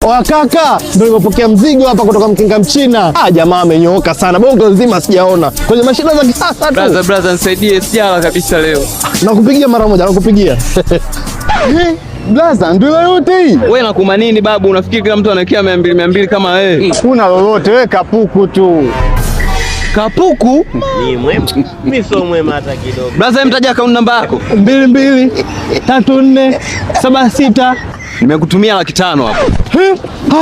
Oya kaka, ndio nimepokea mzigo hapa kutoka Mkinga Mchina. Ah, jamaa amenyooka sana, bongo nzima sijaona kwenye mashine za kisasa tu. Brother, brother, nisaidie, sijala kabisa leo. Nakupigia mara moja, nakupigia. Blaza, ndio yote hii. Wewe nakuma nini babu? Unafikiri kila mtu anaekea 200 200 kama wewe? Huna lolote, we kapuku tu. Kapuku? Ni mwema? Mimi sio mwema hata kidogo. Brother, mtaja account namba yako. 223476. Nimekutumia 500,000 hapo.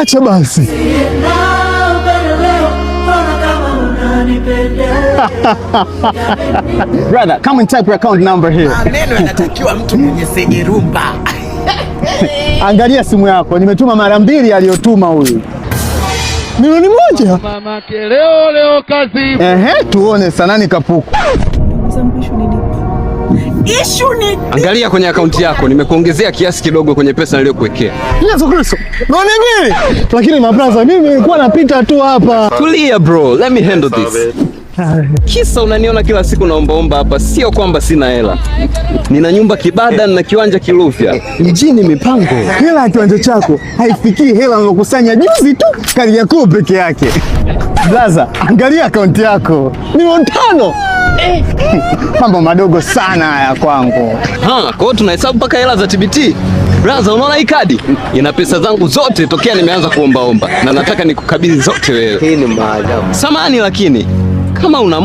Acha basi. Brother, come and type your account number here. Maneno yanatakiwa mtu mwenye segerumba. Angalia simu yako, nimetuma mara mbili aliyotuma huyu. 1 milioni. Leo leo kazi. Ehe, tuone sanani kapuku. Angalia kwenye akaunti yako, nimekuongezea kiasi kidogo kwenye pesa niliyokuwekea. Yesu Kristo. 2 milioni. Lakini mabraza, mimi nilikuwa napita tu hapa. Tulia bro, let me handle this. Kisa unaniona kila siku naombaomba hapa, sio kwamba sina hela. Nina nyumba Kibada na kiwanja Kilufya mjini, mipango. Hela ya kiwanja chako haifikii hela ulokusanya juzi tu Kariakoo peke yake. Blaza, angalia akaunti yako. 5 milioni. Mambo madogo sana haya kwangu. Ha, kwa hiyo tunahesabu mpaka hela za TBT. Braza, unaona hii kadi ina pesa zangu zote tokea nimeanza kuombaomba, na nataka nikukabidhi zote wewe. Hii ni maajabu. Samani, lakini kama una